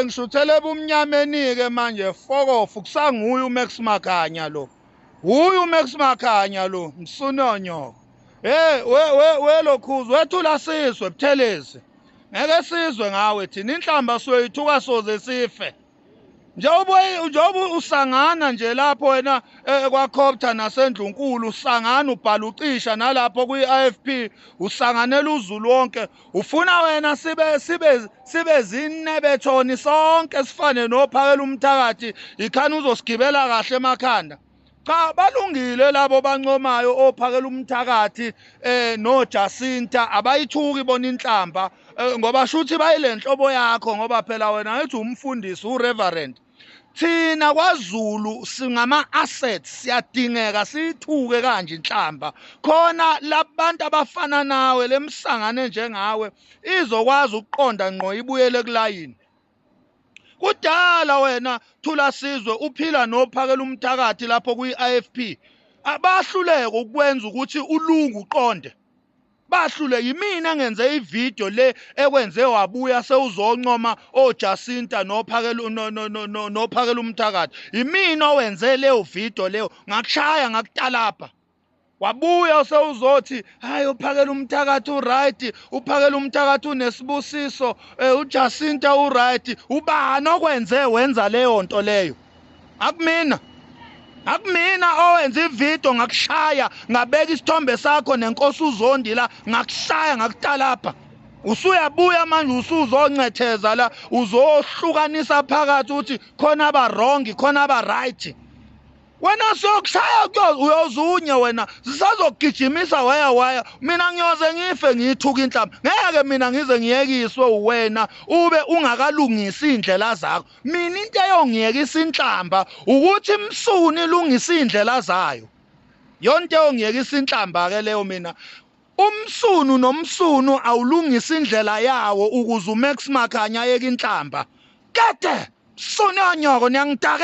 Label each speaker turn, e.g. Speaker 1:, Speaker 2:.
Speaker 1: Sengishuthele ebumnyameni-ke manje fokofu kusanguye uMax Makhanya lo. Uye uMax Makhanya lo msunonyoko. Hey we we we lokhuzu wethula sizwe Buthelezi. Ngeke sizwe ngawe thina inhlamba soyithuka soze sife. Njengoba njengoba usangana nje lapho wena eh, kwaCopter nasendlunkulu usangana ubhala ucisha nalapho kwi-IFP usanganela uZulu wonke ufuna wena sibe sibe sibe zinebethoni sonke sifane nophakela umthakathi ikhani uzosigibela kahle emakhanda cha balungile labo bancomayo ophakela umthakathi eh no Jacinta abayithuki bona inhlamba eh, ngoba shuthi bayilenhlobo yakho ngoba phela wena ethi umfundisi ureverend thina kwaZulu singama assets siyadingeka sithuke kanje inhlamba khona labantu abafana nawe lemsangane njengawe izokwazi ukuqonda ngqo ibuyele kulayini Kudala wena Thula Sizwe uphila nophakela umthakathi lapho kwi-IFP. Abahluleka ukwenza ukuthi ulungu uqonde. Bahlule yimina engenze ivideo le ekwenze wabuya sewuzoncoma oJacinta nophakela nophakela umthakathi. Yimina owenze leyo video leyo ngakushaya ngakutalabha. Wabuya sewuzothi hayi uphakela umthakathi uright uphakela umthakathi unesibusiso eh, uJacinta uright ubani okwenze wenza leyo nto leyo akumina akumina owenza ivideo ngakushaya ngabeka isithombe sakho nenkosi uZondi la ngakushaya ngakutalapha usuyabuya manje usuzoncetheza la uzohlukanisa phakathi uthi khona aba wrong khona aba right wena siyokushaya uyozunye wena sisazokugijimisa waya waya mina ngiyoze ngife ngiyithuka inhlamba ngeke mina ngize ngiyekiswe uwena ube ungakalungisi indlela zakho mina into eyongiyekisa inhlamba ukuthi imsuni ilungise indlela zayo yonke eyongiyekisa inhlamba ke leyo mina umsunu nomsunu awulungisa indlela yawo ukuze uMax Makhanya ayeke inhlamba kede suni anyoko niyangidake.